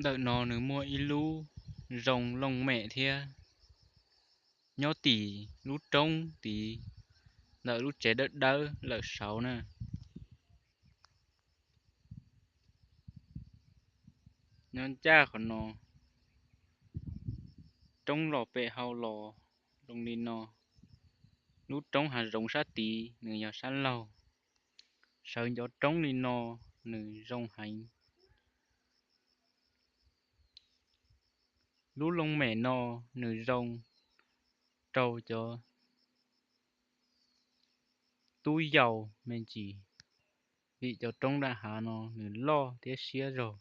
Ntawm no nws muaj ib lub zoo looj mem thiab, nyob tim lub roob tid, ntawm lub tsev dawb dawb lawm saud na. Nyob ncaj qhov no, roob los pem hau los zoo li no. Lub roob hav zoov sab tid nws yog sab laug. Sawv ncov roob li no nws zoo heev. Lub looj mem no nws zoo rau cov tub yau me ntsis, vim cov roob daj hav no nws loj thiab siab zog.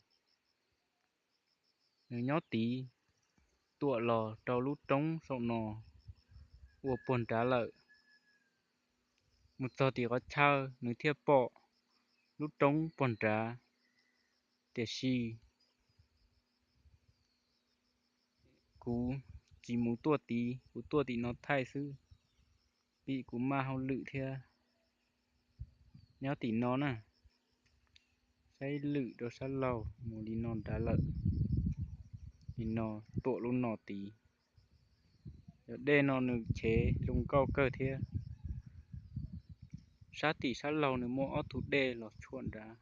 Nws nyob tid tuam los rau lub roob saum no ua puag nrad lawm. Mus txog tim qhov chaw nws thiaj pom lub roob puag nrad, tiam sis kuv tsis mus tuaj tid, kuv tuaj tim no thaij xwb, vim kuv maj hauj lwm thiab. Nyob tim no na, saib lwm rau sab laug mus li no nrad lawm, li no tuam lub no tid. Cov dej no nws chev zoo nkauj kawg thiab. Sab tim sab laug nws muaj ob tug dej los tshuam nrad.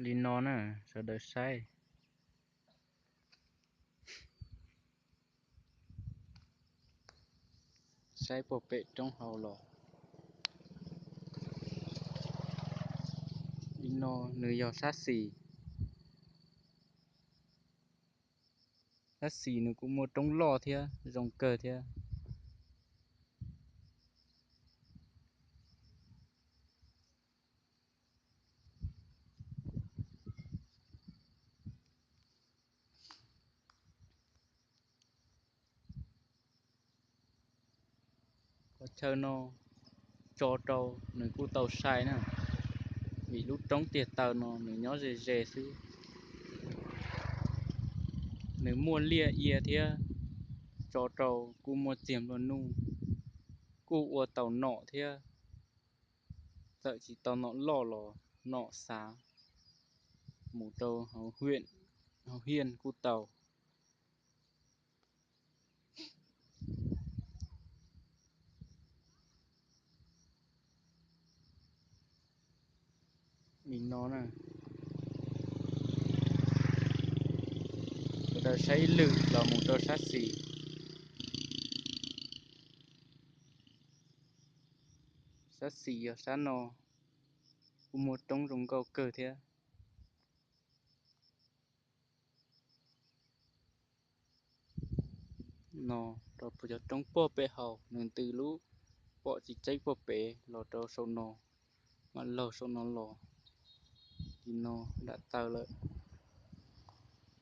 Li no na, sawv daws saib. Saib puag pem roob hau los. Li no nws yog sab xis. Sab xis nws kuj muaj roob loj thiab zoo kawg thiab. Qhov chaw no tso rau nws kuj tau sai na, vim lub roob tiag taw no nws nyob ze ze xwb. Nws muaj liaj ia thiab, tso rau kuj muaj txiag nplua nuj, kuj ua tau nom thiab. Txawm tsis tau nom loj los nom xav mus rau hauv hiaj kuj tau. Li no na, sawv daws saib ib lwm los mus rau sab xis. Sab xis yog sab no, kuj muaj roob zoo nkauj kawg thiab. No, rau puag cov roob puag pem hauv nws ntws lub pom tsis tseeb puag pem los rau saum no, mam laug saum no los. Li no dam taw lawm.